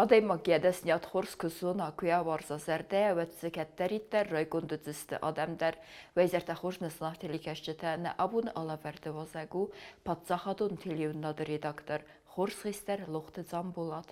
Адӕймаг йӕ дӕсниад хорз куы зона, куы йӕ уарза зӕрдӕйӕ, уӕд дзы кӕддӕриддӕр райгонд уыдзысты адӕм дӕр. Уӕ зӕрдӕ хорз нӕ зынаргъ телекӕсджытӕ, нӕ абоны алӕвӕрды уазӕг у паддзахадон телеуынынады редактор, хорз хистӕр Лохты Дзамболат.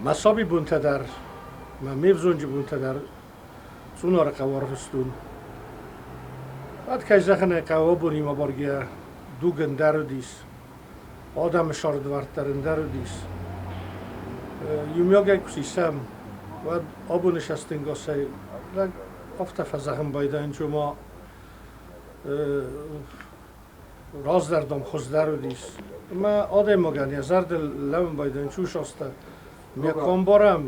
Мӕ сабийбонтӕ дӕр, мӕ ме взонджы бонтӕ дӕр Цъунары хъӕуы ӕрвыстон. Уӕд, кӕй зӕгъын ӕй хъӕуы, абонимӕ баргӕ дуг ӕндӕр уыдис. Адӕмы сӕрдвӕрд дӕр ӕндӕр уыдис. Иумиагӕй куы сисӕм, уӕд абоны сӕстӕнгасӕй лӕг афтӕ фӕзӕгъын байдайын, ома раздӕр, дам, хуыздӕр уыдис. Ӕмӕ адӕймагӕн йӕ зӕрдыл лӕууын байдайын чусастӕ. Ме комбарӕм,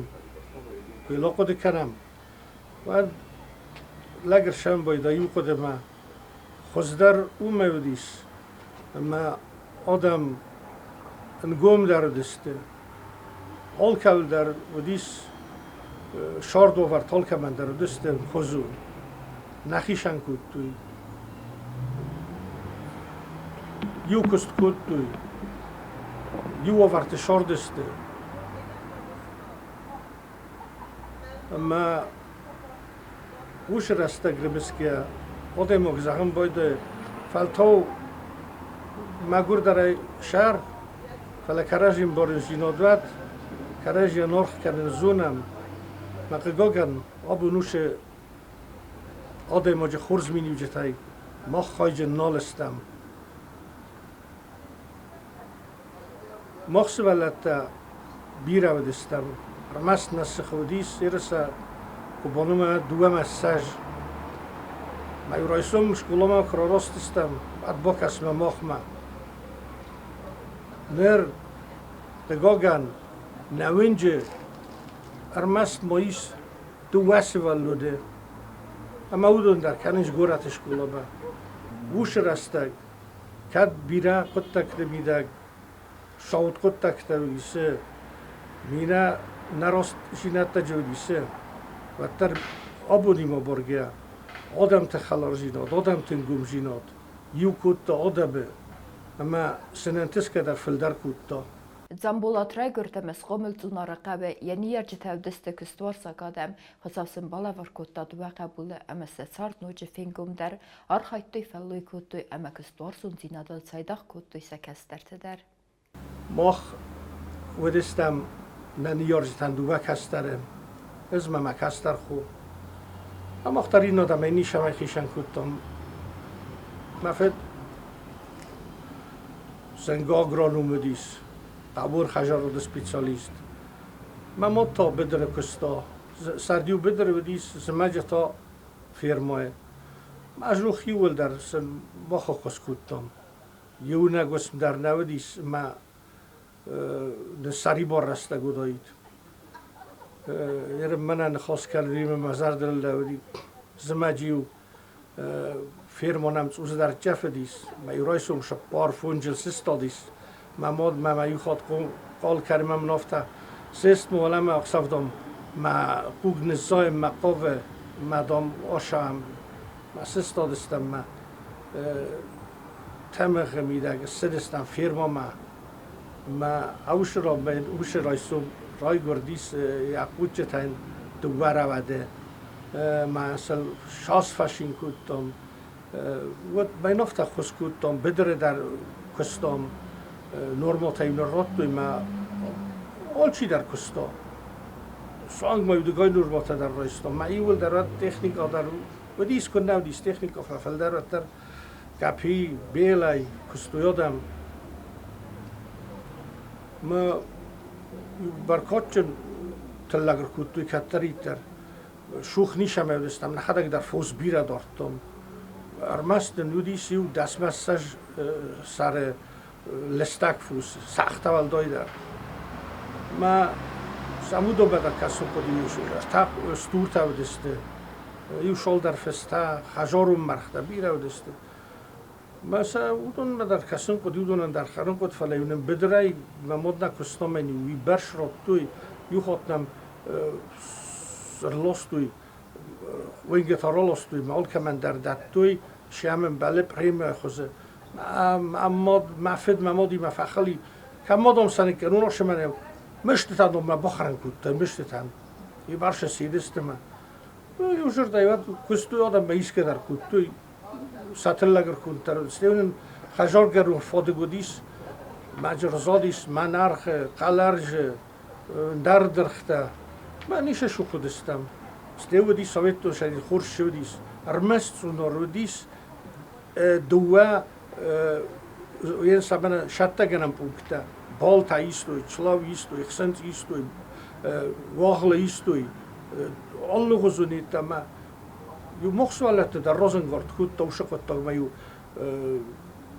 куы йыл ахъуыды кӕнӕм, уӕд лӕг ӕрсӕмбӕлд иу хъуыдымӕ. Хуыздӕр уымӕй уыдис, ӕмӕ адӕм ӕнгомдӕр уыдысты. Алкӕуыл дӕр уыдис сӕрдовӕрд, алкӕмӕн дӕр уыдысты ӕмхуызон. Нӕхицӕн кодтой. Иу куыст кодтой, иу уавӕрты сӕрдысты. Ӕмӕ уыцы рӕстӕг рымысгӕ адӕймаг зӕгъын байдайы, фӕлтау мӕгуырдӕрӕй сӕр, фӕлӕ кӕрӕдзи ӕмбарындзинад уӕд, кӕрӕдзийӕн аргъ кӕнын зонӕм. Мӕ хъыгагӕн, абон уыцы адӕймаджы хорз миниуджытӕй мах хайджын нал стӕм. Мах сывӕллӕттӕ бирӕ уыдыстӕм, ӕрмӕст нӕ сыхы уыдис ерысӕ Кубанымӕ дыууӕмӕ ссӕдз. Мӕ райсом скъоламӕ куы рарастыстӕм, уӕд бакӕсмӕ махмӕ. Ныр, хъыгагӕн, нӕ уынджы ӕрмӕст ма ис дыууӕ сывӕллоны, ӕмӕ уыдон дӕр кӕнынц горӕты скъоламӕ. Уыцы рӕстӕг кӕд бирӕ хъуыддӕгты мидӕг сауд хъуыддӕгтӕ уыдисы, бирӕ нӕрастдзинӕдтӕ уыдисы, уӕддӕр абонимӕ баргӕ адӕмты хӕлардзинад, адӕмты ӕнгомдзинад иу кодта адӕмы ӕмӕ сын ӕнтысгӕ дӕр фылдӕр кодта. Дзамболат райгуырд ӕмӕ схъомыл Цъунары хъӕуы, йӕ ныййарджытӕ уыдысты куыстуарзаг адӕм, Хуыцау сын балӕвар кодта дыууӕ хъӕбулы ӕмӕ сӕ цард ноджы фенгомдӕр, архайдтой, фӕллой кодтой ӕмӕ куыстуарзондзинадыл цайдагъ кодтой сӕ кӕстӕрты дӕр. Мах уыдыстӕм нӕ ныййарджытӕн дыууӕ кӕстӕры, ӕз ӕмӕ мӕ кӕстӕр хо. Мах дӕр иннӕ адӕмӕй ницӕмӕй хицӕн кодтам. Мӕ фыд зынгӕ агроном уыдис, хъӕбӕр хӕдзарады специалист. Мӕ мад та быдыры куыста. Сӕрд-иу быдыры уыдис, зымӕджы та фермӕйы. Ӕз иууылдӕр сын баххуыс кодтам. Иунӕг уысм дӕр нӕ уыдис ӕмӕ сӕрибар рӕстӕг уыдаид. Мӕнӕ ныхас кӕнын мӕ зӕрдыл лӕууыди. Зымӕджы-иу фермӕ нӕм цъусдӕр фыдис. Мӕ иу райсом цыппар фонджыл сыстадис. Мӕ мад мӕ мӕ иу хатт хъал кӕны мӕ мын афтӕ сест уӕлӕмӕ ӕхсӕв, дам, мӕ хъуг ныззайын мӕ хъавы, мӕ, дам, асаам. Мӕ сыстадыстӕм мӕ тӕмӕгъы мидӕг ссыдыстӕм фермӕмӕ. Мӕ усы райсом райгуырдис йӕ хъуджджытӕн дыууӕ рӕуӕды. Мӕ сыл сас фӕцин кодтам. Уӕд мӕн афтӕ ххуыс кодтам, быдыры дӕр куыстам, норматӕй нын радтой мӕ алчидӕр куыста. Суанг ма иудыгай норматӕ дӕр райстам. Мӕ иууылдӕр уӕд техникӕ дӕр уыдис, куыннӕ уыдис техникӕ, фӕлӕ уӕддӕр Капи, Белӕй куыстой адӕм. Мӕ бӕркадджын тыллӕг ӕркодтой кӕддӕриддӕр. Сух ницӕмӕ уыдыстӕм, нӕхӕдӕг дӕр фос бирӕ дардтам. Ӕрмӕст нын уыдис иу дӕсмӕ ссӕдз сӕры лыстӕг фос, сӕгътӕ уӕлдайдӕр. Мӕ сӕм уыдонмӕ дӕр кӕсын хъуыди, стуртӕ уыдысты. Иу шолдӕр фыста, хӕзорон мӕргътӕ бирӕ уыдысты. Мӕ сӕ уыдонмӕ дӕр кӕсын хъуыд, уыдонӕн дӕр хӕрын хъуыд, фӕлӕ-иу нын быдырӕй мӕ моднӕ куыстомӕн-иу уыйбӕрц родтой, иу хатт нӕм ӕрластой, уынгӕ раластой, мӕ алкӕмӕн дӕр дӕттой, се ӕмбӕлы премия хуызы. Мӕ фыд мӕ мадимӕ фӕхыл и, кӕм ма дам сӕ ныккӕнон, ӕфсымӕрӕн, мыстытӕн дам мӕ бахӕрын кодтой, мыстытӕн. Ибарсы цыдысты мӕ. Иу зӕрдӕйы куыстой адӕммӕ исгӕ дӕр кодтой, сӕ тыллӕг ӕрконддӕр. Стӕй нын хӕзаргӕрон фадыг уыдис, мӕджырзадис, мӕнӕргъы, хъӕлӕрзы, ӕндӕр дыргътӕ. Мӕ ницы сух уыдыстӕм. Стӕй уыдис советон сӕри хорз цы уыдис. Ӕрмӕст цъунар уыдис дыууӕ сӕттӕгӕнӕн пункттӕ. Балтӕ истой, чылау истой, хсӕнцъ истой, уагъылы истой, алыгъуызон йеддӕмӕ иу мах сывӕллӕтты дӕр разӕнгард кодта уыцы хъуыддагмӕ-иу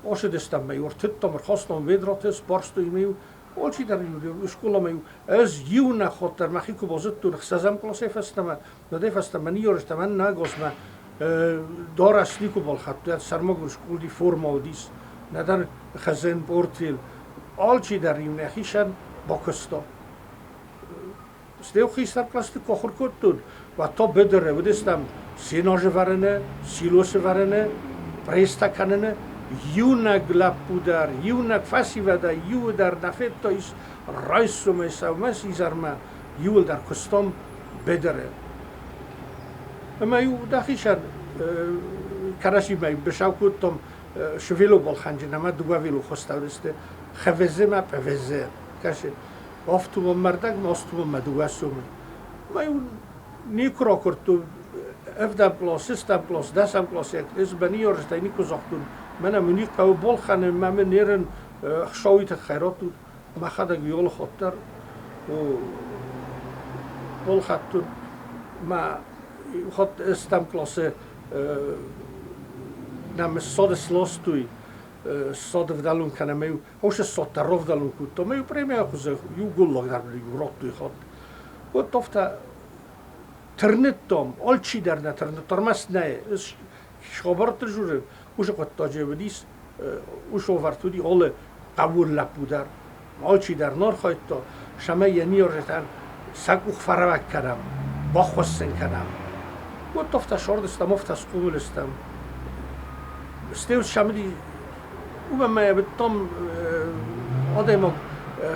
ацыдыстӕм ӕмӕ-иу ӕртыдтам, ӕрхастам ведраты, сбарстой-иу алчидӕр-иу скъоламӕ-иу ӕз иунӕг хатт дӕр мӕхи куы базыдтон ӕхсӕзӕм къласӕй фӕстӕмӕ, уӕдӕй фӕстӕмӕ ныййарджытӕ мӕн нӕ ӕгасмӕ дарӕс никуы балхӕдтой, сӕрмагонд скъолди формӕ уыдис, нӕдӕр хӕзын, портфель. Алчидӕр-иу нӕхицӕн бакуыста. Стӕй хистӕр кълӕсты куы ахуыр кодтон, уӕд та быдыры уыдыстӕм сенажы вӕрыны, силосы вӕрыны, пресстӕ кӕныны. Иунӕг лӕппу дӕр, иунӕг фӕсивӕдӕй иуы дӕр нӕ федтаис райсомӕй сӕумӕ изӕрмӕ иуылдӕр куыстам быдыры. Ӕмӕ-иу дӕхицӕн кӕрӕдзимӕ быцӕу кодтам сывӕллон балхӕнджын ӕмӕ дыууӕ велохуызтӕ уыдысты ХВЗ ӕмӕ ПВЗ. Кӕсы, Ӕфтуон мӕрдӕгмӕ ӕстуонмӕ дыууӕ сомы. Мӕ-иу никуы ракуырдтон ӕвдӕм кълас, сыстӕм кълас, дӕсӕм къласы ӕз мӕ ныййарджытӕй никуы загътон, мӕнӕ мын их хъӕуы балхӕнын, мӕ мын ерын ӕхсӕуы тыххӕй раттут. Мӕхӕдӕг алы хатт дӕр балхӕдтон. Мӕ хатт ӕстӕм къласы нӕм ссад сластой, ссад ӕвдӕлон кӕнӕм, Уыцы цот дӕр ровдӕлон кодта, ӕмӕ-иу премияйы хуызы иу голлаг дӕр иу радтой хатт. Уӕд афтӕ тырныдтам, алчидӕр нӕ тырныдта, ӕрмӕст нӕ хабӕртты журы уыцы хъуыддаджы уыдис, уыцы уавӕрты уыди алы хъӕбул лӕппу дӕр. Алчидӕр нӕ архайдта, цӕмӕй йӕ ныййарджытӕн сӕ къух фӕрӕвӕг кӕнӕм, баххуыс сын кӕнӕм. Уӕд афтӕ сардыстӕм, афтӕ схъомыл стӕм. Стӕй сӕмыди Уымӕн ӕмӕ уыдтон адӕймаг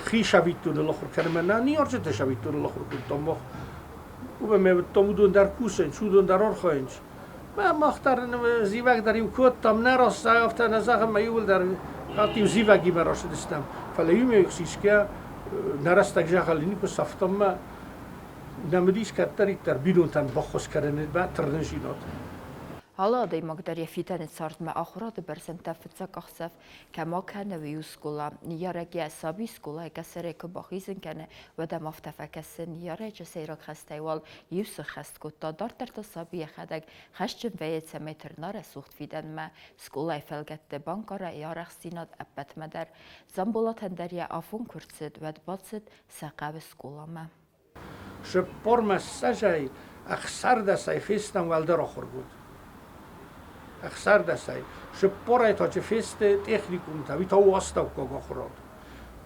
хи сӕвиттоныл ахуыр кӕны ӕмӕ нӕ ныййарджытӕ сӕвиттоныл ахуыр кодтам мах. Уымӕн ӕмӕ уыдтон уыдон дӕр кусынц, уыдон дӕр архайынц. Мӕ мах дӕр зивӕг дӕр иу кодтам, нӕ раст афтӕ нӕ зӕгъӕм, мӕ иууылдӕр хатт-иу зивӕгимӕ рацыдыстӕм. Фӕлӕ иумӕ сисгӕ нӕ рӕстӕг зӕгъӕлы никуы сӕфтам мӕ нӕм уыдис кӕддӕриддӕр бинонтӕн баххуыс кӕныны тырнындзинад. Алы адӕймаг дӕр йӕ фидӕны цардмӕ ахуырады бӕрзӕндтӕ фыццаг къахдзӕф кӕм акӕны, уый у скъола. Ныййарӕг йӕ саби скъолайы къӕсӕрӕй куы бахизын кӕны, уӕд ӕм афтӕ фӕкӕсы, ныййарӕджы сӕйраг хӕстӕй уал иу сыххӕст кодта, дарддӕр та саби йӕхӕдӕг хӕсджын вӕййы, цӕмӕй тырна рӕсугъд фидӕнмӕ, скъолайы фӕлгӕтты банкъара йӕ арӕхстдзинад ӕппӕтмӕ дӕр. Дзамболатӕн дӕр йӕ афон куы рцыд, уӕд бацыд сӕ хъӕуы скъоламӕ. Сыппормӕ ссӕдзӕй ӕхсӕрдӕсӕй фестӕм уӕлдӕр ахуыргонд. Ӕхсӕрдӕсӕй. Сыппорӕй та чи фесты техникумтӕ, уый та у астӕуккаг ахуырад.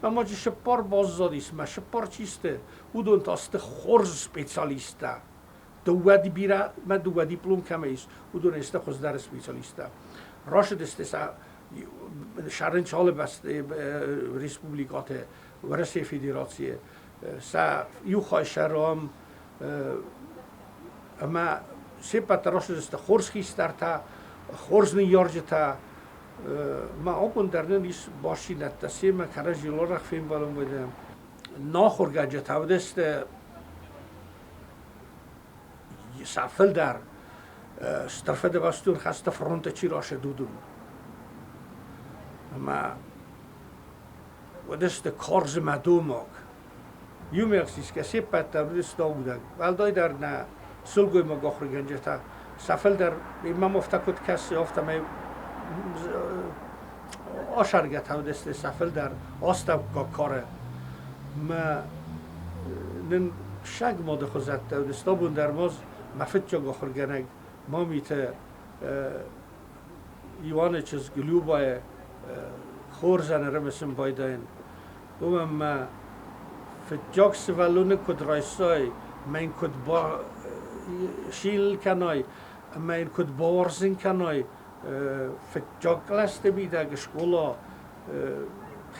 Ӕмӕ чи сыппор баззадис, мӕ сыппор чи сты, уыдон та сты хорз специалисттӕ. Дыууӕ бирӕ мӕ дыууӕ диплом кӕмӕ ис, уыдонӕй сты хуыздӕр специалисттӕ. Рацыдысты сӕ сӕрынчалы республикӕты, Уӕрӕсейы Федерацийы сӕ иу хай сӕрам ӕмӕ се ппӕт дӕр рацыдысты хорз хистӕртӕ, хорз ныййарджытӕ. Мӕ абон дӕр нын ис бастдзинӕдтӕ семӕ, кӕрӕдзийыл арӕх фембӕлӕм вӕййӕм. Нӕ ахуыргӕнджытӕ уыдысты сӕ фылдӕр Стыр Фыдыбӕстон хӕсты фронты чи рацыд, уыдон. Ӕмӕ уыдысты карз ӕмӕ домаг. Иумӕйаг сисгӕ се ппӕт дӕр уыдысты аудӕг. Уӕлдайдӕр нӕ сылгоймаг ахуыргӕнджытӕ сӕ фылдӕр мӕм афтӕ куыд кӕсы, афтӕмӕй асаргӕтӕ уыдысты сӕ фылдӕр астӕуккаг кары. Мӕ нын саг мады хуызӕттӕ уыдысты. Абон дӕр ма мӕ фыццаг ахуыргӕнӕг. Мамиты Иваны чызг Любайы хорзӕн ӕрымысын байдайын. Уымӕн мӕ фыццаг сывӕллоны куыд райсай, мӕ йын куыд сил кӕнай ӕмӕ йын куыд бауарзын кӕнай фыццаг кълӕсты мидӕг скъола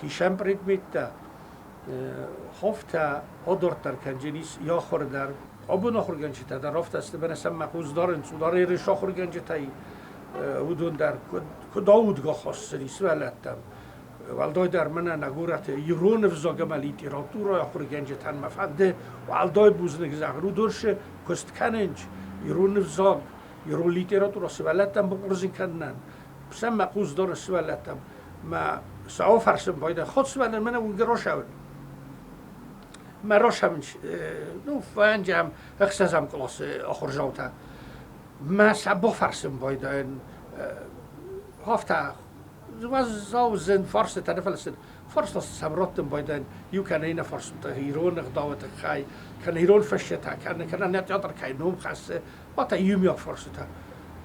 хицӕн предметтӕ, хофтӕ адарддӕр кӕнджынис йӕ ахуыр дӕр. Абон ахуыргӕнджытӕ дӕр афтӕ сты, мӕнӕ сӕм мӕ хъус дарынц, уыдон ерыс ахуыргӕнджытӕй уыдон дӕр куыд аудгӕ хӕссынц сывӕллӕттӕм. Уӕлдайдӕр мӕнӕ нӕ горӕты ирон ӕвзаг ӕмӕ литературӕйы ахуыргӕнджытӕн мӕ фӕнды уӕлдай бузныг зӕгъын. Уыдон сы куыст кӕнынц ирон ӕвзаг, ирон литературӕ сывӕллӕттӕм бахъуырзын кӕнынӕн. Сӕм мӕ хъус дарын сывӕллӕттӕм. Мӕ сӕ фӕрсын байдайын, хот сывӕллӕн мӕнӕ уынгӕ росӕвын. Мӕ росӕвын, ну, фӕнджӕм ӕхсӕзӕм къласы ахуырзаутӕ. Мӕ сӕ бафӕрсын байдайын, афтӕ уӕззау зын фарстытӕ нӕ фӕлӕ сын фарста сӕм раттын байдайын иу кӕнӕ иннӕ фарстытӕ ирон ӕгъдауы тыххӕй, кӕнӕ ирон фысджытӕ, кӕнӕ нӕ театр кӕй ном хӕссы, уатӕ иумиаг фарстытӕ.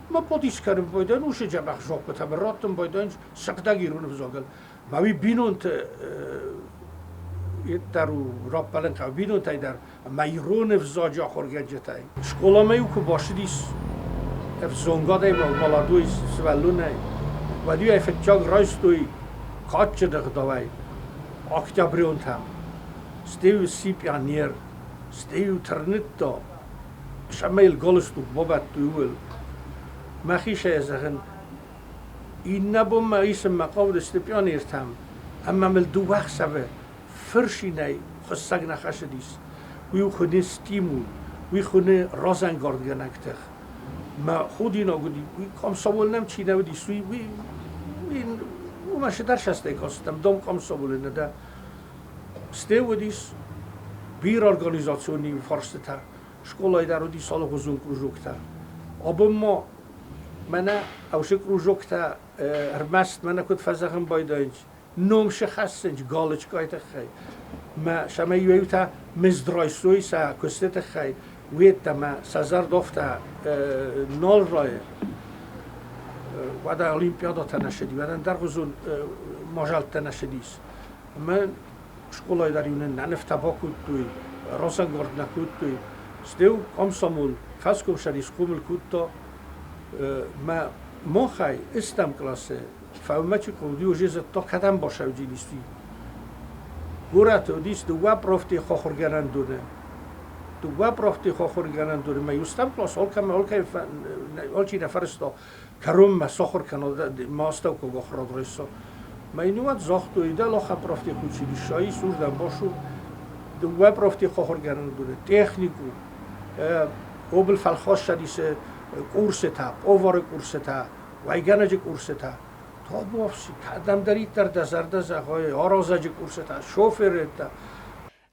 Мӕ подис кӕнын байдайын, уыцы дзӕбӕх дзуаппытӕ мын раттын байдайын сыгъдӕг ирон ӕвзагыл. Мӕ уый бинонты дӕр у раппӕлын хъӕуы бинонтӕй дӕр ӕмӕ ирон ӕвзаджы ахуыргӕнджытӕй. Скъоламӕ-иу куы бацыдис ӕвзонг адӕймаг молодой сывӕллонӕй, уӕд-иу ӕй фыццаг райстой кадджын ӕгъдауӕй октябрионтӕм. Стӕй-иу сси пионер, стӕй-иу тырныдта, цӕмӕй йыл галстук бабӕттой, ууыл. Мӕхи сӕ зӕгъын, иннӕ бон мӕ исынмӕ хъавыдысты пионертӕм, ӕмӕ мыл дыууӕ ӕхсӕвы фырсинӕй хуыссӕг нӕ хӕссыдис. Уый хуыны стимул, уый хуыны разӕнгардгӕнӕг тых. Мӕ худинаг уыди, уый комсомол нӕм чи нӕ уыдис, уый, уый, уый уымӕ сыдӕр састӕй кастӕм, дом комсомолы нӕ дӕ. Стӕй уыдис бирӕ организацион фарстытӕ. Скъолайы дӕр уыдис алыгъуызон кружоктӕ. Абон ма мӕнӕ ӕвсы кружоктӕ ӕрмӕст мӕнӕ куыд фӕзӕгъын байдайынц, ном шы хӕссынц галочкӕйы тыххӕй. Мӕ сӕмӕ иуӕй-иутӕ мызд райстой сӕ куысты тыххӕй, уеддӕмӕ сӕ зӕрдофтӕ нал райы. Уӕдӕ олимпиадӕтӕ нӕ ссыди, уӕдӕ ӕндӕргъуызон мадзӕлттӕ нӕ ссыдис. Ӕмӕ скъолайы дӕр-иу нын нӕ нывтӕ бакодтой, разӕнгард нӕ кодтой. Стӕй комсомол фӕскомсӕдис хъомыл кодта. Мӕ махӕй ӕстӕм къласы фӕумӕ чи хъуыди, уже зыдта, кӕдӕм басӕуджын ис, уый. Горӕты уыдис дыууӕ профтехахуыргӕнӕндоны. Дыууӕ профтехахуыргӕнӕндоны мӕ ӕстӕм кълас алкӕмӕ алкӕй алчи нӕ фӕрӕзта кӕронмӕ сахуыр кӕнон, мӕ астӕуккаг ахуырад райса. Мӕ йын уӕд загътой, дӕ лохӕ профтехучилищӕйы ис, уырдӕм бацу. Дыууӕ профтехахуыргӕнӕндоны техникум, облфӕлхасцӕдисы курсытӕ, повары курсытӕ, уӕйгӕнӕджы курсытӕ. Табуафси, кӕдӕмдӕриддӕр дӕ зӕрдӕ зӕгъай, аразӕджы курсытӕ, шоферытӕ.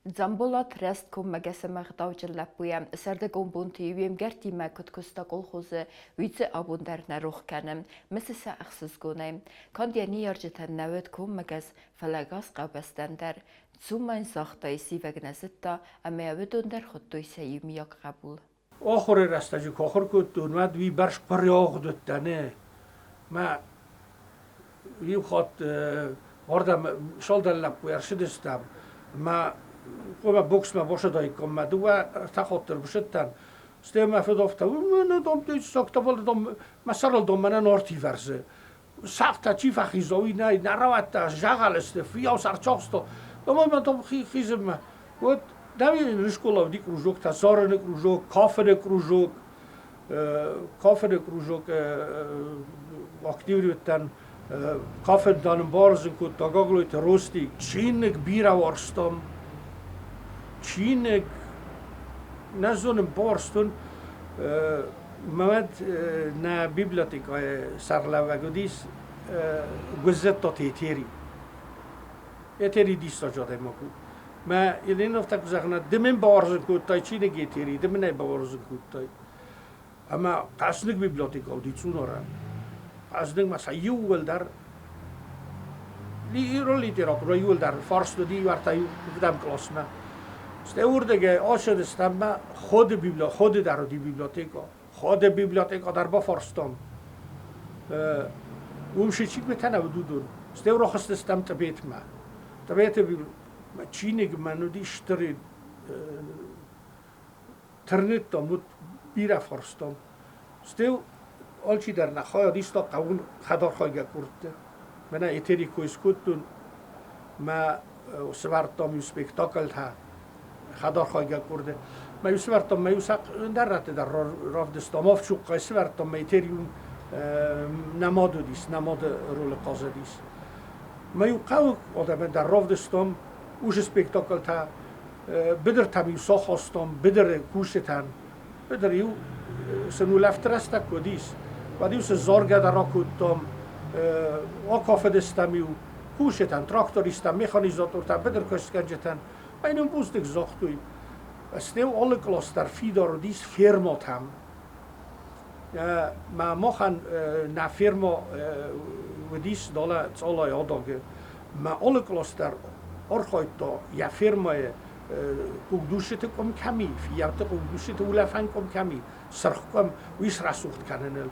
Дзамболат рӕзт коммӕгӕс ӕмӕ ӕгъдауджын лӕппуйӕ сӕрдыгон бонты-иу йе мгӕрттимӕ куыд куыста колхозы, уый дзы абон дӕр нӕ рох кӕны. Мысы сӕ ӕхсызгонӕй. Канд йӕ ныййарджытӕн нӕ уыд коммӕгӕс, фӕлӕ ӕгас хъӕубӕстӕн дӕр. Цумайын загъта, сивӕг нӕ зыдта, ӕмӕ йӕ уыдон дӕр хуыдтой сӕ иумиаг хъӕбул. Ахуыры рӕстӕджы куы ахуыр кодтон, уӕд уый бӕрц хъуырӕгъд уыдтӕн. Мӕ иу хатт ардӕм цалдӕр лӕппуйы ӕрцыдыстӕм, мӕ хъуамӕ боксмӕ бацыдаиккам, мӕ дыууӕ ӕртӕ хатты ӕрбацыдтӕн. Стӕй мӕ фыд афтӕ, мӕ сӕрыл дам мӕнӕн арт ивӕрзы. Сӕгътӕ чи фӕхиза, уый нӕй, нӕ рауадтӕ, зӕгъӕл сты, фыййау сӕ ӕрцахста. Ӕмӕ мӕ дам хизынмӕ. Вот нӕ скъола уыди кружоктӕ, зарыны кружок, кафыны кружок, кафыны кружок активный уыдтӕн, кафын та нын бауарзын кодта Гаглойты Ростик. Чиныг бирӕ уарзтам. Чиныг, нӕ зонын, бауарзтон. Мӕ нӕ библиотекӕйы сӕргълӕууӕг уыдис Гуыззӕдтаты Этери. Этери диссаджы адӕймаг у. Мӕ Еленов так зӕгъына, ды мын бауарзын кодтай чиныг Этери, ды мын ӕй бауарзын кодтай. Ӕмӕ хъӕздыг библиотекӕ уыди Цъунарӕн. Хъӕздыг ма сӕ иууылдӕр ирон литературӕ иууылдӕр фарст уыди уӕртӕ иу къласмӕ. Стӕй уырдыгӕй ацыдыстӕм ӕмӕ Ходы, Ходы дӕр уыди библиотекӕ. Ходы библиотекӕ дӕр бафарстам. Уым цы чингуытӕ нӕ уыд, уыдон. Стӕй рахызтыстӕм Тъбетмӕ. Тъбеты чиныг мӕн уыди стыр тырныдтам, уыд бирӕ фарстам. Стӕй алчидӕр нӕ хайад иста хъӕуын хӕдархайгӕ къордты. Мӕнӕ этери кой скодтон, мӕ сывӕрдтам иу спектакльтӕ хӕдархайгӕ къорды. Мӕ иу сывӕрдтам, мӕ иу ӕндӕр рӕтты дӕр равдыстам. Овчуккӕй сывӕрдтам, мӕ этериум нӕ мад уыдис, нӕ мады ролы хъазыдис. Мӕ иу хъӕуы адӕмӕн дӕр равдыстам уыцы спектакльтӕ. Быдыртӕм-иу сахастам, быдыры кусджытӕн. Быдыр-иу сын улӕфты рӕстӕг куы уыдис, уӕд-иу сын заргӕ дӕр акодтам, акафыдыстӕм-иу кусджытӕн, трактористтӕн, механизатортӕн, быдыркуыстгӕнджытӕн. Ӕмӕ нын бузныг загътой. Стӕй алы кълас дӕр фидар уыдис фермӕтӕм. Мӕ махӕн нӕ фермӕ уыдис далӕ Цъалайы адагы. Мӕ алы кълас дӕр архайдта йӕ фермӕйы хъугдуцджыты къуым кӕм и, фыййӕутты хъугдуцджыты улӕфӕн къуым кӕм и, сырх къуым, уый срӕсугъд кӕныныл.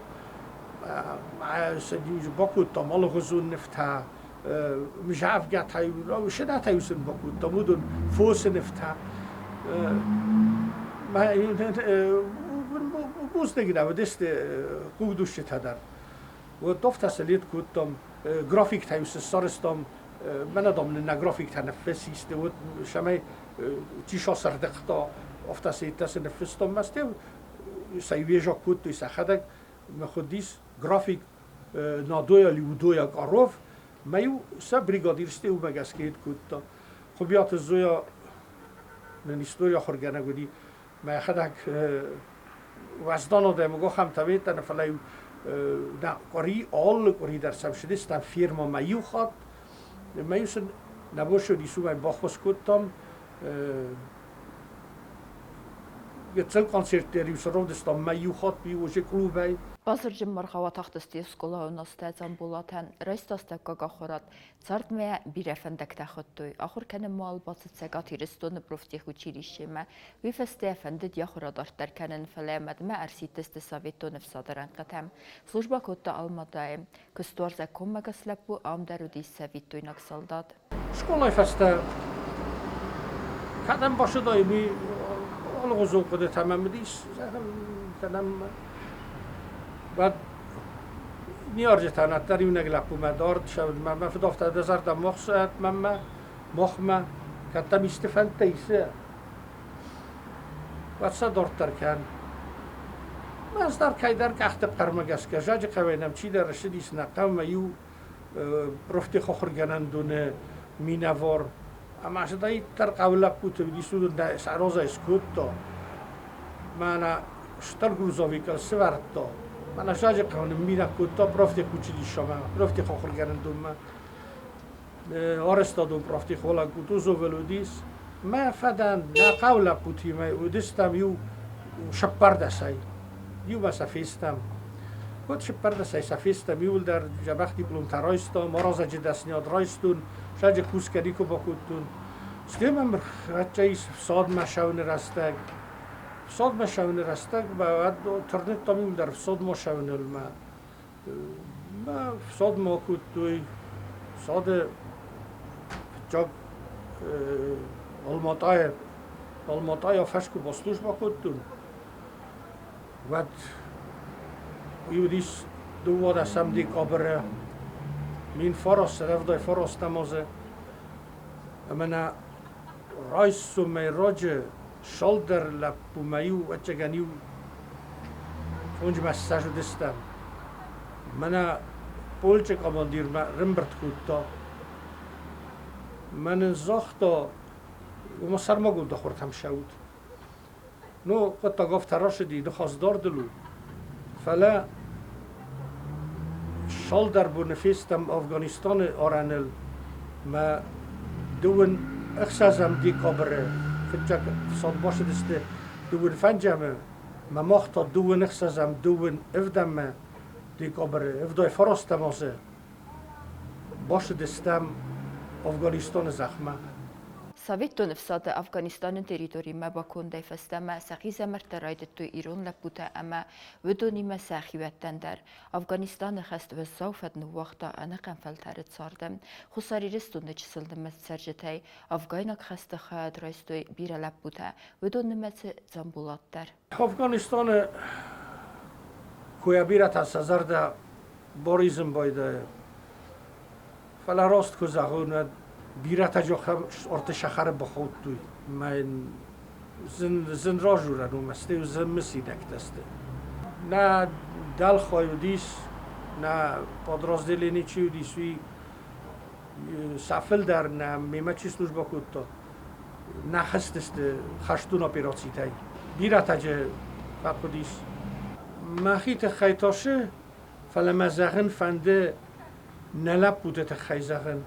Бакодтам алыгъуызон нывтӕ, мзӕвгӕтӕ-иу, сынӕтӕ-иу сын бакодтам, уыдон фосы нывтӕ. Бузныг нӕ уыдысты хъугдуцджытӕ дӕр. Уӕд афтӕ слет кодтам, графиктӕ-иу сын сарӕзтам, мӕнӕ, дам, нын нӕ графиктӕ ныффыссисты, уӕд цӕмӕй чи сӕрдыгъта, афтӕ сӕ сын ныффыстам. Мӕ стӕй сӕ уезаг кодтой сӕхӕдӕг, мӕ хуыдис график надоя лиудоя коров, мӕ-иу сӕ бригадирсты уымӕ гӕсгӕ кодта. Хуыбиаты Зоя нын истори ахуыргӕнӕг уыди, мӕхӕдӕг уӕздан адӕмы ахӕмтӕ ведтӕн, фӕлӕ-иу нӕ къуыри, алы къуыри дӕр сӕм цыдыстӕм фермӕмӕ иу хатт. Мӕ-иу сын нӕ бон цы уыдис, уымӕй баххуыс кодтам. Гыццыл концерт дӕр-иу сын равдыстам мӕ иу хатт иу клубӕй. Базырджын маргъау атахтысты скъолайы настӕ Дзамболатӕн, райста астӕуккаг ахуырад. Цардмӕ бирӕ фӕндӕгтӕ хуыдтой. Ахуыр кӕнынмӕ уал бацыд Цӕгат Ирыстоны профтехучилищемӕ. Уый фӕстӕ фӕндыд йӕ ахуыр адарддӕр кӕнын, фӕлӕ мадмӕ ӕрсидтысты советон ӕфсады рӕнхъытӕм. Службӕ кодта Алматайы. Куыстуарзаг коммӕгӕс лӕппу ам дӕр уыдис цӕвиттойнаг салдат. Скъолайы фӕстӕ кӕдӕм бацыдаид, уый алыгъуызон хъуыдытӕ мӕм уыдис, зӕгъын, кӕдӕм уӕд ныййарджытӕн ӕддӕр иунӕг лӕппумӕ дард цӕуынмӕ. Мӕ фыд афтӕ дӕ зӕрдӕ мохсӕт мӕнмӕ, мохмӕ, кӕд дӕм исты фӕндтӕ исы, уӕд сӕ дарддӕр кӕн. Ӕз дӕр кӕйдӕр къӕхты хъӕрмӕ гӕсгӕ Зӕджы хъӕуӕй нӕм чидӕр ссыдис нӕ хъӕумӕ иу профтехахуыргӕнӕндоны минӕвар ӕмӕ цыдӕриддӕр хъӕуы лӕппуты уыдис, уыдон сӕ розӕй скодта. Мӕнӕ стыр грузовикыл сывӕрдта. Мӕнӕ Зӕджы хъӕуы ныммидӕг кодта профтехучилищемӕ, профтехахуыргӕнӕндонмӕ. Арӕзтадон профтехолог Кутузовыл уыдис. Мӕ фӕдӕн нӕ хъӕуы лӕппутимӕ уыдыстӕм иу цыппӕрдӕсӕй. Иумӕ сӕ фестӕм. Уӕд цыппӕрдӕсӕй сӕ фестӕм, иуылдӕр дзӕбӕх дипломтӕ райстам, аразӕджы дӕсниад райстон, саджы кусгӕ никуы бакодтон. Стӕй мӕм ӕрхӕццӕ ис фсадмӕ ссӕуыны рӕстӕг. Фсадмӕ ссӕуыны рӕстӕг мӕ уӕд тырныдтам иуылдӕр фсадмӕ ссӕуыныл. Мӕ Мӕ фсадмӕ акодтой фсады фыццаг Алматайы Алматайӕ фӕскуы баслужбӕ кодтон, уӕд уый уыдис 12 декабры 1979 азы. Ӕмӕ нӕ райсомӕй раджы цалдӕр лӕппумӕ-иу, ӕвӕццӕгӕн-иу фонджмӕ ссӕдз уыдыстӕм. Мӕнӕ полчъы командирмӕ ӕрӕмбырд кодта. Мӕ нын загъта, уымӕ сӕрмагонд ахуыртӕм ссӕут. Ну, хъуыддаг афтӕ рацыди, ныхас дардыл у. Фӕлӕ цалдӕр боны фестӕм Афганистаны арӕныл мӕ дыууын ӕхсӕзӕм декабры фыццаг фсад бацыдысты дыууын фӕнджӕмы, мӕ мах та дыууын ӕхсӕзӕм, дыууын ӕвдӕммӕ декабры ӕвдай фарастӕм азы бацыдыстӕм Афганистаны зӕхмӕ. Советон ӕфсады Афганистаны территоримӕ бакондӕй фӕстӕмӕ сӕ хъизӕмӕрттӕ райдыдтой ирон лӕппутӕ ӕмӕ уыдонимӕ сӕ хиуӕттӕн дӕр. Афганистаны хӕст уӕззау фӕд ныууагъта ӕнӕхъӕн фӕлтӕры царды. Хуссар Ирыстоны чысылнымӕц цӕрджытӕй афгайнаг хӕсты хайад райстой бирӕ лӕппутӕ, уыдон нымӕцы Дзамболат дӕр. Афганистаны куы бирӕтӕ сӕ зӕрдӕ боризм байдайы. Фӕлӕ раст куы зӕгъон, уӕд бирӕтӕ орты сахары бахаудтой. Мӕ йын зын, зын разурӕн у, мӕ стӕй зын мысинӕгтӕ сты. Нӕ дӕлхай уыдис, нӕ подразделение чи уыдис, уый сӕ фылдӕр нӕ мемӕ чи службӕ кодта, нӕ хызтысты хӕстон операцитӕй. Бирӕтӕ джы фӕхъуыдис. Мӕхи тыххӕй тасы, фӕлӕ мӕ зӕгъын фӕнды нӕ лӕппуты тыххӕй зӕгъын.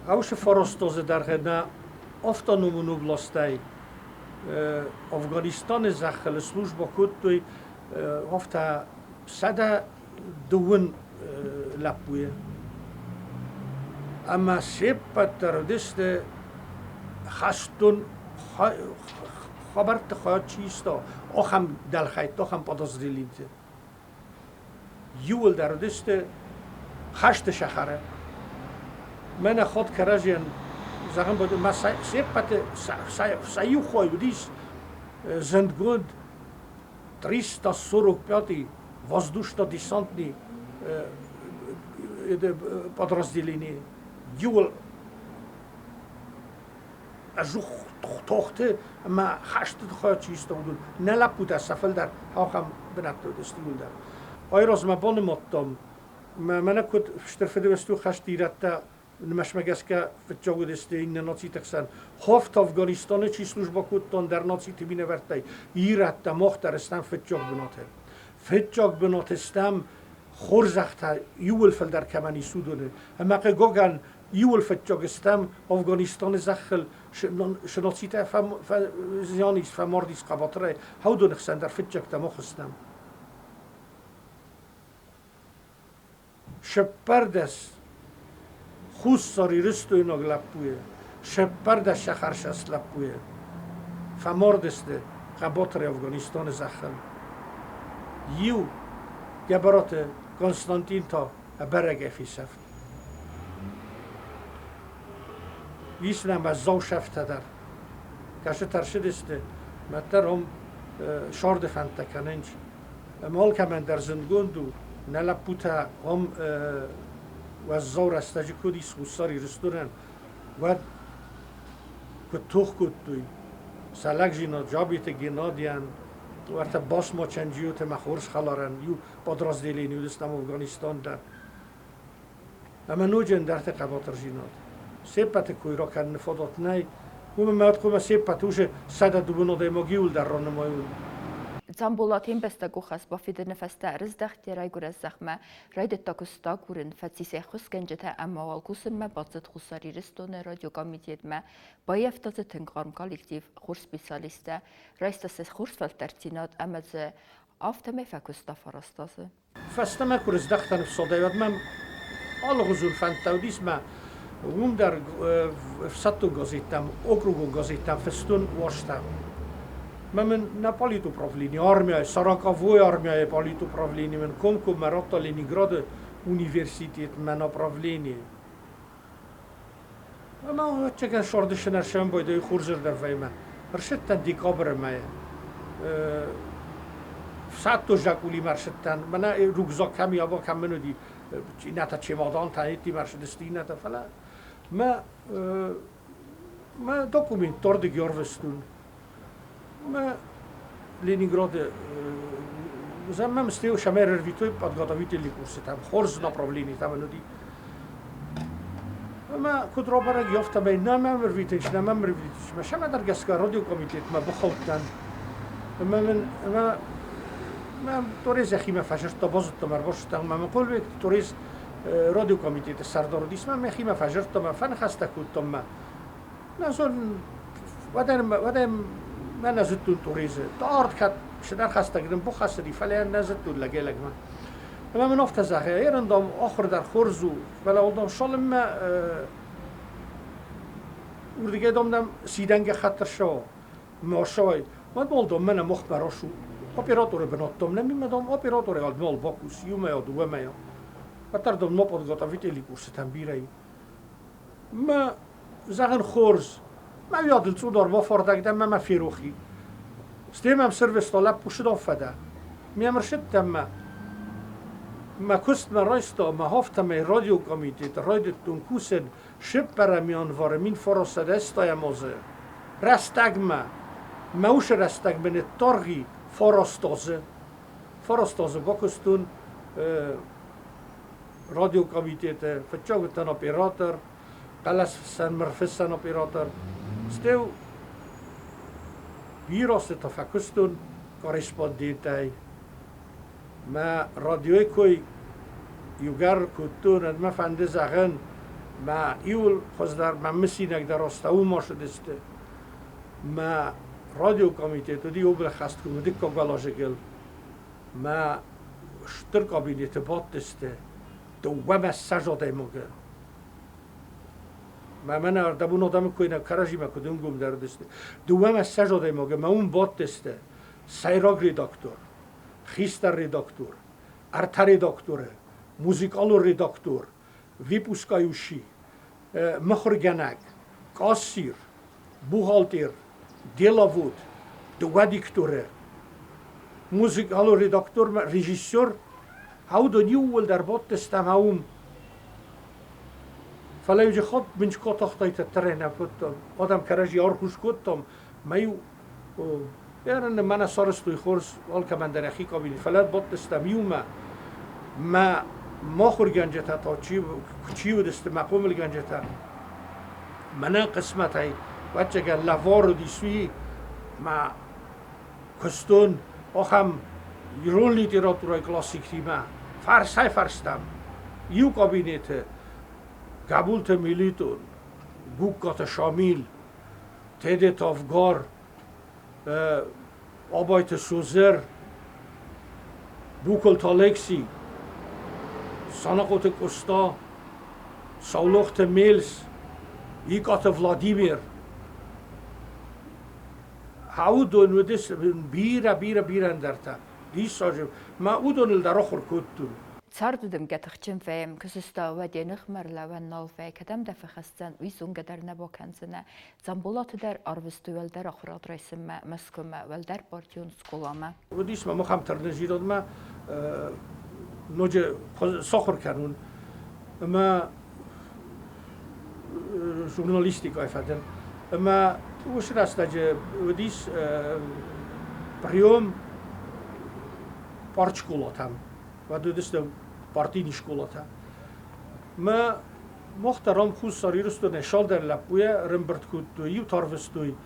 Аушы форостозы дӕргъы нӕ автономон областӕй Афганистаны зӕххыл службӕ кодтой афтӕ 120 лӕппуйы. Ӕмӕ се ппӕт дӕр уыдысты хӕстон хабӕртты хайад чи иста, ахӕм дӕлхӕйтты, ахӕм подразделениты. Иууылдӕр уыдысты хӕсты сахары. Мӕнӕ ход кӕрӕдзийӕн зӕгъын бод, мӕ се ппӕты сӕ иу хой уыдис зындгонд 345 воздушно-десантный подразделение. Иуыл ӕдзух тохты ӕмӕ хӕсты тыххӕй чи сты, уыдон. Нӕ лӕппутӕ сӕ фылдӕр ахӕм бынӕтты уыдысты иуылдӕр. Айразмӕ банымадтам, мӕнӕ куыд Стыр Фыдыбӕстӕйы хӕсты ирӕттӕ нымӕцмӕ гӕсгӕ фыццаг уыдысты иннӕ нациты хсӕн. Хофт Афганистаны чи службӕ кодта ӕндӕр нациты минӕвӕрттӕй, ирӕттӕ мах дӕр стӕм фыццаг бынаты. Фыццаг бынаты стӕм хорзӕхтӕ иууыл фылдӕр кӕмӕн ис, уыдоны. Ӕмӕ хъыгагӕн, иууыл фыццаг стӕм Афганистаны зӕххыл цы фӕзиан ис, фӕмард ис хъӕбатырӕй, уыдоны хсӕн дӕр фыццӕгтӕ мах стӕм. 14 Хуссар Ирыстойнаг лӕппуйы, 14 сӕхӕрсӕст лӕппуйы фӕмард сты хъӕбатырӕй Афганистаны зӕххыл. Иу Гӕбӕраты Константин та ӕбӕрӕгӕй фесӕфт. Ис нӕм уӕззау сӕфтӕ дӕр. Кӕсы тӕрсыдысты, мӕддӕр ам сӕрды фӕндтӕ кӕнынц. Ӕмӕ алкӕмӕн дӕр зындгонд у, нӕ лӕппутӕ ам уӕззау рӕстӕджы куыд ис Хуссар Ирыстонӕн, уӕд куыд тох кодтой сӕ лӕгдзинад Джабиты Геннадийӕн, уӕртӕ Басма Чанджиоты мӕ хорз хӕларӕн, иу подразделение уыдыстӕм Афганистан дӕр. Ӕмӕ ноджы ӕндӕрты хъӕбатырдзинад. Се ппӕты кой ракӕныны фадат нӕй, уымӕн ӕмӕ хъуамӕ се ппӕт усы 102 адӕймаг иуылдӕр ранымайон. Дзамболат ӕмбӕстагон хӕс бафидыны фӕстӕ ӕрыздӕхт йӕ райгуырӕн зӕхмӕ, райдыдта куыстагурын, фӕцис ӕххуысгӕнджытӕ ӕмӕ уал кусынмӕ бацыд Хуссар Ирыстоны радиокомитетмӕ, баййӕфта дзы тынг хъарм коллектив, хорз специалисттӕ, райста сӕ хорз фӕлтӕрддзинад ӕмӕ дзы афтӕмӕй фӕкуыста фараст азы. Фӕстӕмӕ куы рыздӕхтӕн ӕфсадӕй, уӕд мӕм алыгъуызон фӕндтӕ уыдис мӕ уым дӕр ӕфсӕддон газеттӕм, округон газеттӕм фыстон уазтӕ. Мӕ мын нӕ политуправлени, армияйы, сороковой армияйы политуправлени мын комкоммӕ радта Ленинграды университетмӕ направление. Ӕмӕ ӕвӕццӕгӕн сордысынӕр сӕмбойдой хорзырдӕм вӕймӕ. Ӕрсыдтӕн декабры мӕйы. Фсӕддон закъулимӕ ӕрсыдтӕн. Мӕнӕ рюкзак кӕм и, абон кӕм мын уыди, иннӕтӕ чемодантӕ, еттимӕ ӕрсыдысты иннӕтӕ, фӕлӕ мӕ мӕ документ тордыг ӕрвыстон. Мӕ Ленинграды мӕм стӕй сӕмӕ ӕрвитой подготовительный курсытӕм, хорз направлениетӕ мын уыди. Ӕмӕ куыд рабӕрӕг, афтӕмӕй нӕ мӕм ӕрвитынц, нӕ мӕм ӕрвитынц. Мӕ сӕмӕдӕр гӕсгӕ радиокомитетмӕ бахаудтӕн. Ӕмӕ мын ӕмӕ мӕм Торез йӕхимӕ фӕзырдта, базыдта мӕ, ӕрбасыдта ӕмӕ мын Хъуылбегты Торез радиокомитеты сӕрдар уыдис, мӕ мӕхимӕ фӕзырдта, мӕ фӕныхӕстӕ кодтам мӕ. Нӕ зонын, уӕдӕ, уӕдӕ мӕ нӕ зыдтон Торезы. Дард кӕд цыдӕр хӕстӕг дын бахӕцыди, фӕлӕ нӕ зыдтон лӕгӕй-лӕгмӕ. Ӕмӕ мын афтӕ зӕгъы, ерын, дам, ахуыр дӕр хорз у, фӕлӕ уыдон цалынмӕ Уырдыгӕй дам сидӕн гӕххӕтт ӕрцӕуа. Ма Мад мӕнӕ махмӕ расу операторы бынаттам nem imádom, операторы ad bakusz, иумӕ дыууӕмӕ. Hát ардom napodgat a viteli kursetan bírei. Ma зӕгъын хорз, ма уӕдыл цудар бафардӕг дӕн ма мӕ ферохи. Стемӕм сырвыста лӕппу сыдаффӕдӕ. Ме мырсыдтӕн ма мӕ куыстмӕ райста, мӕ хафтӕмӕй радиокомитеты райдыдтон кусын сыппӕрӕм январы 1980 азы. Рӕстӕгмӕ, мӕ уыцы рӕстӕгмӕ ныттаргъи 9 азы. 9 азы бакуыстон радиокомитеты, фыццаг уыдтӕн оператор, хъӕлӕсфыссӕн, мырфыссӕн оператор. Стӕй бирӕ азты фӕкуыстон корреспондентӕй. Мӕ радиойы кой иугӕр кодтон, ӕд мӕ фӕнды зӕгъын, мӕ иуыл хуыздӕр, мӕ мысинаг дӕр астӕуы сыдысты. Мӕ радиокомитет уыди облӕххӕсткомы дыккаг уӕлазыгыл. Мӕ стыр кабинеты бадтысты 22 адӕймаджы. Мӕ мӕнӕ ӕрдӕбон адӕмы кой нӕ кӕрӕдзимӕ куыд ӕнгомдӕр уыдысты. 22 адӕймаджы мӕ уым бадтысты сӕйраг редактор, хистӕр редактор, ӕртӕ редакторы, музыкалон редактор, выпускающий, мыхуыргӕнӕг, кассир, бухгалтер, деловод, дыууӕ дикторы, музыкалон редактор, режиссер, уыдон иууылдӕр бадтыстӕм уым. Фӕлӕ иу хатт мын скъотахтайтӕ тӕрӕнӕ кодтам, адӕм кӕрӕдзи архуыс кодтам, мӕ иу мӕнӕ сарӕзтой хорз алкӕмӕн дӕр йӕхи кабинет, фӕлӕ бадтыстӕм иумӕ. Мӕ махуыргӕнджытӕ та чи уыдысты, мӕ хъомылгӕнджытӕ, мӕнӕн хъысмӕтӕй, ӕвӕццӕгӕн, лӕвар уыдис уый, мӕ куыстон ахӕм ирон литературӕйы классиктимӕ фӕрсӕй-фӕрстӕм иу кабинеты Гӕбулты Мелитон, Гугкаты Шамил, Тедеты Авгар, Абайты Созыр, Букуылты Алекси, Санахъоты Къоста, Саулохты Мельс, Икъаты Владимир. Уыдон уыдысты бирӕ, бирӕ, бирӕ ӕндӕртӕ. Диссаджы. Мӕ уыдоныл дӕр ахуыр кодтон. Царды дымгӕ тыхджын вӕййӕм, куы сыста, уӕд йӕ ныхмӕ ӕрлӕууӕн нал вӕййы, кӕдӕм дӕ фӕхӕсдзӕн, уый зонгӕ дӕр нӕ бакӕндзынӕ. Дзамболаты дӕр арвыстой уӕлдӕр ахуырад райсынмӕ Мӕскуымӕ, уӕлдӕр партион скъоламӕ. Уыдис мӕм ахӕм тырнындзинадмӕ ноджы сахуыр кӕнын ӕмӕ журналистикӕйы фӕдыл. Ӕмӕ уыцы рӕстӕджы уыдис прием партшколатӕм. Уӕд уыдысты партийный скъолатӕ. Мӕ мах дӕр ам Хуссар Ирыстонӕй цалдӕр лӕппуйӕ ӕрӕмбырд кодтой, иу тарвыстой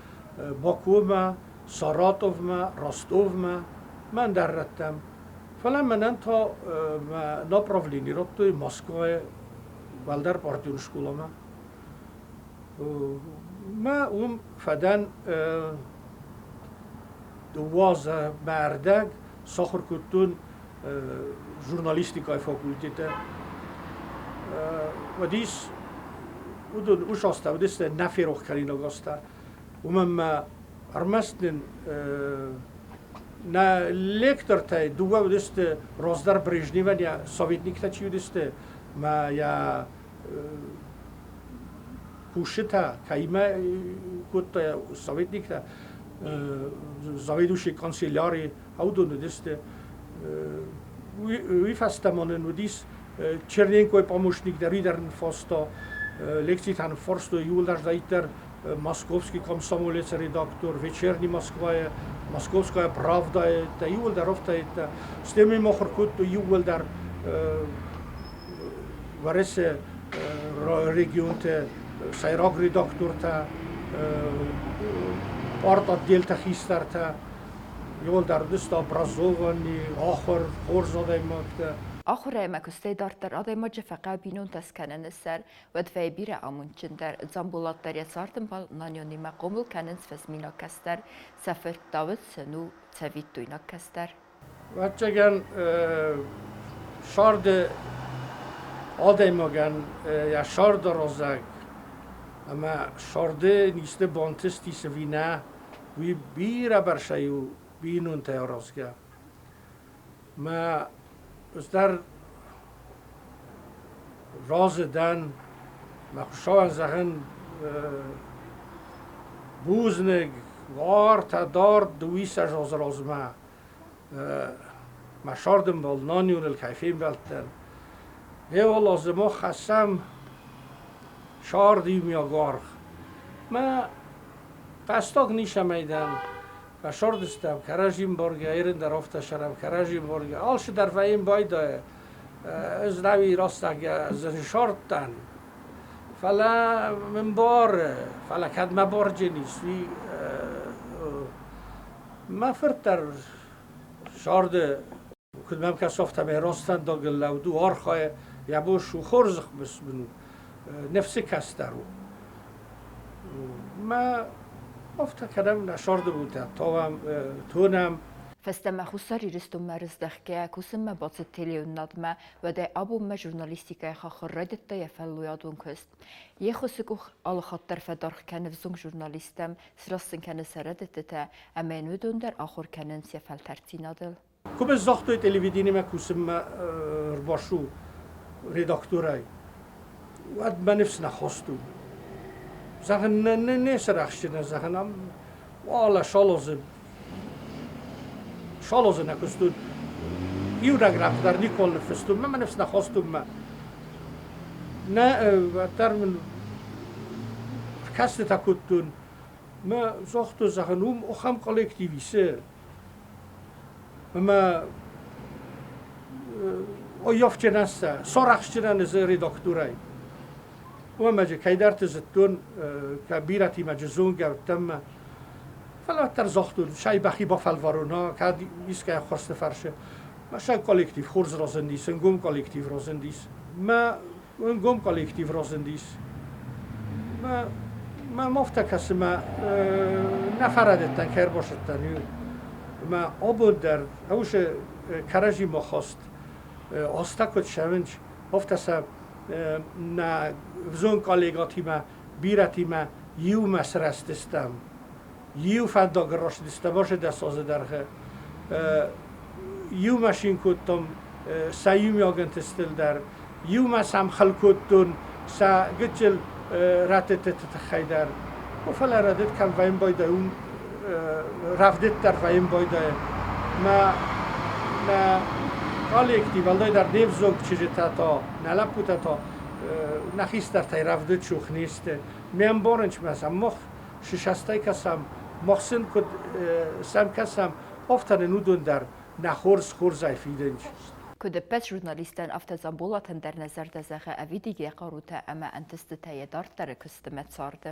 Бакумӕ, Саратовмӕ, Ростовмӕ, мӕ ӕндӕр рӕттӕм. Фӕлӕ мӕнӕн та мӕ направлени радтой Москвайы уӕлдӕр партион скъоламӕ. Мӕ уым фӕдӕн дыууӕ мӕ ӕрдӕг сахуыр кодтон журналистикӕйы факультеты. Уыдис, уыдон уыцы азтӕ уыдысты нӕ ферох кӕнинаг азтӕ. Уымӕн ма ӕрмӕст нын нӕ лектортӕй дыууӕ уыдысты раздӕр Брежневӕн йӕ советниктӕ чи уыдысты, мӕ йӕ кусджытӕ кӕимӕ кодта советниктӕ, заведующий канцелярий, уыдон уыдысты. Уый фӕстӕ ма нын уыдис Черненкойы помощник дӕр, уый дӕр ныффаста, лекцитӕ ныффарстой иууылдӕр дӕр Московский комсомолец редактор, Вечерний Москвайы, Московская правда, иууылдӕр афтӕ Стӕй ме махуыр кодтой иууылдӕр Уӕрӕсе регионты сӕйраг редактортӕ, партотделты хистӕртӕ, иууылдӕр уыдысты образованный, ахуыр, хорз адӕймӕгтӕ. Ахуырӕй ӕмӕ куыстӕй дарддӕр адӕймаджы фӕхъӕуы бинонтӕ скӕныны сӕр, уӕд вӕййы бирӕ амондджындӕр. Дзамболат дӕр йӕ цардӕмбал Нанионимӕ хъомыл кӕнынц фӕзминаг кӕстӕр, сӕ фырт Дауыт сын у цӕвиттойнаг кӕстӕр. Ӕвӕццӕгӕн, сӕрды адӕймагӕн йӕ сӕрды розӕг Ӕмӕ сӕрды низты бантыстис ӕви нӕ, уый бирӕ бӕрцӕй у бинонтӕй аразгӕ. Мӕ ӕз дӕр разы дӕн, мӕ Хуыцауӕн зӕгъын бузныг, уартӕ дард дыууиссӕдз азы размӕ мӕ сӕрдымбал Нанюныл кӕй фембӕлдтӕн. Гъеуал азы мах хӕссӕм сӕрд иумиаг аргъ. Мӕ хъӕстаг ницӕмӕй дӕн. Фӕсӕрдыстӕм, кӕрӕдзи мбаргӕ, ерын дӕр афтӕ сӕрӕм, кӕрӕдзи мбаргӕ. Алцыдӕр вӕййын байдайы. Ӕз нӕуи рӕстӕг зын Фӕлӕ мын бары, фӕлӕ кӕд мӕ барджын ис, уый мӕ фырт дӕр сӕрды, куыд мӕм кӕсы, афтӕмӕй рӕствӕндагыл лӕуд у, архайы, йӕ бон у хорз мын у, ныфсы кӕстӕр у. Мӕ афтӕ кӕнӕм нӕ сӕрды бонтӕ, тавӕм, тонӕм. Фӕстӕмӕ Хуссар Ирыстонмӕ рыздӕхгӕйӕ, кусынмӕ бацыд телеуынынадмӕ, уӕдӕй абонмӕ журналистикӕйы хахуыр райдыдта йӕ фӕллойадон куыст. Йе ххуысы къух алыхатт дӕр фӕдаргъ кӕны взонг журналисттӕм, сраст сын кӕны сӕ рӕдыдтытӕ, ӕмӕ йын уыдон дӕр ахуыр кӕнынц йӕ фӕлтӕрддзинадыл. Куы загътой телевидениемӕ кусынмӕ ӕрбацу редакторӕй, уӕд мӕ ныфс нӕ хосту. Зӕгъын, не сарӕхстджынӕн, зӕгъын, ам уалӕ Шалозы Шалозы нӕ куыстон. Иунӕг рӕнхъ дӕр никуал ныффыстон, мӕ ныфс нӕ хостон мӕ. Нӕ, уӕддӕр мын кӕстытӕ кодтон. Мӕ загътон, зӕгъын, уым ахӕм коллектив исы. Ӕмӕ оййафджынӕн сӕ, сарӕхстджынӕн редактурӕй. Уымӕ кӕйдӕрты зыдтон, бирӕтимӕ зонгӕ уыдтӕн мӕ. Фӕлӕ уӕддӕр загътон, сӕй бӕхи бафӕлварон, кӕд искӕй ӕххуырсты фӕрсы. Мӕ сӕ коллектив хорз разындис, ӕнгом коллектив разындис. Мӕ ӕнгом коллектив разындис. Мӕ мӕм афтӕ кӕсы, мӕ нӕ фӕрӕдыдтӕн, кӕй ӕрбасыдтӕн, мӕ абон дӕр ӕвӕсӕ кӕрӕдзимӕ хаст азтӕ куыд сӕвынч, афтӕ сӕ нӕ взонг коллегатимӕ, бирӕтимӕ иумӕ сырӕзтыстӕм. Иу фӕндаг растыстӕм азы 10 азы дӕргъы. Иумӕ син кодтам сӕ иумиаг ӕнтыстыл дӕр, иумӕ сӕм хыл кодтон сӕ гыццыл рӕдыдтыты тыххӕй дӕр. Фӕлӕ рӕдыд кӕм вӕййын байдайы, уым рӕвдыд дӕр вӕййын байдайы. Мӕ нӕ коллектив, уӕлдайдӕр не взонг чызджытӕ та, нӕ лӕппутӕ та нӕ хистӕртӕй рӕвдыд цух не сты. Ме мбарынчмӕ сӕм мах сысастӕй кӕсӕм, мах сын куыд сӕм кӕсӕм, афтӕ нын уыдон дӕр нӕ хорз хорзӕй фидынц. Куыд ӕппӕт журналисттӕн, афтӕ Дзамболатӕн дӕр нӕ зӕрдӕ зӕгъы ӕвидигӕ хъарутӕ ӕмӕ ӕнтыстытӕ йӕ дарддӕры куысты мӕ царды.